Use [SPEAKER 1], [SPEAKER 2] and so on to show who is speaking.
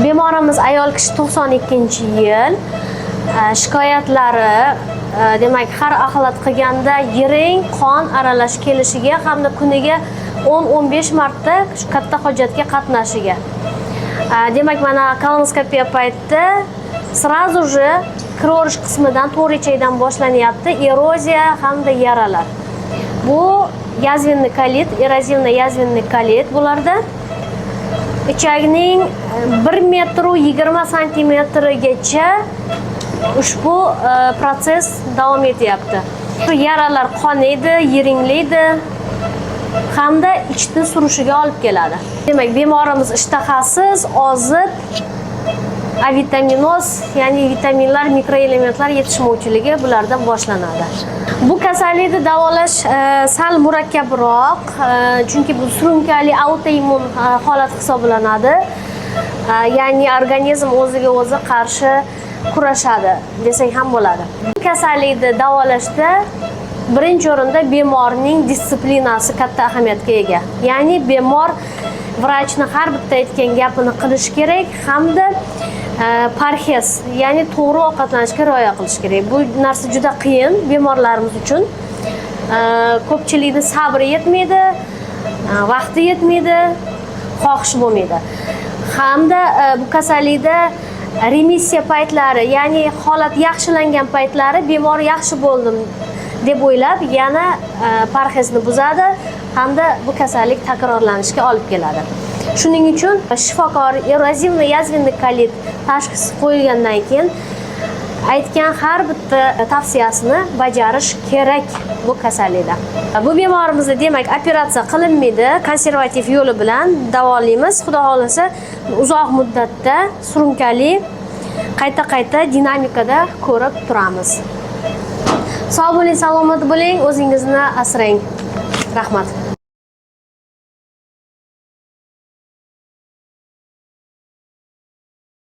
[SPEAKER 1] Bemorimiz ayol kishi, 92-yil. Shikoyatlari, demak, har axlat qilganda yiring qon aralash kelishiga hamda kuniga 10-15 marta shu katta hojatga qatnashiga. Demak, mana kolonoskopiya paytida сразу же kiraverish qismidan, to'g'ri ichakdan boshlanyapti eroziya hamda yaralar. Bu язвенный kolit, эрозивно-язвенный kolit. Bularda ichakning 1 metru 20 santimetrgacha ushbu protsess davom etyapti. Yaralar qoniydi, yiringlaydi hamda ichni surishiga olib keladi. Demak, bemorimiz ishtahasiz, ozib, avitaminoz, ya'ni vitaminlar, mikroelementlar yetishmovchiligi bularda boshlanadi. Bu kasallikni davolash sal murakkabroq, chunki bu surunkali autoimmun holat hisoblanadi. Ya'ni organizm o'ziga o'zi qarshi kurashadi desak ham bo'ladi. Bu kasallikni davolashda birinchi o'rinda bemorning disiplinasi katta ahamiyatga ega. Ya'ni bemor vrachni har bitta aytgan gapini qilishi kerak hamda parhez, ya'ni to'g'ri ovqatlanishga rioya qilish kerak. Bu narsa juda qiyin bemorlarimiz uchun. Ko'pchilikni sabri yetmaydi, vaqti yetmaydi, xohishi bo'lmaydi. Hamda bu kasallikda remissiya paytlari, ya'ni holat yaxshilangan paytlari bemor yaxshi bo'ldim deb o'ylab, yana parhezni buzadi hamda bu kasallik takrorlanishga olib keladi. Shuning uchun shifokor эрозивно-язвенный kolit tashxisi qo'yilgandan keyin aytgan har bitta tavsiyasini bajarish kerak bu kasallikda. Bu bemorimizda, demak, operatsiya qilinmaydi, konservativ yo'li bilan davolaymiz. Xudo xohlasa, uzoq muddatda surunkali qayta qayta dinamikada ko'rib turamiz. Sog' bo'ling, salomat bo'ling, o'zingizni asrang. Rahmat.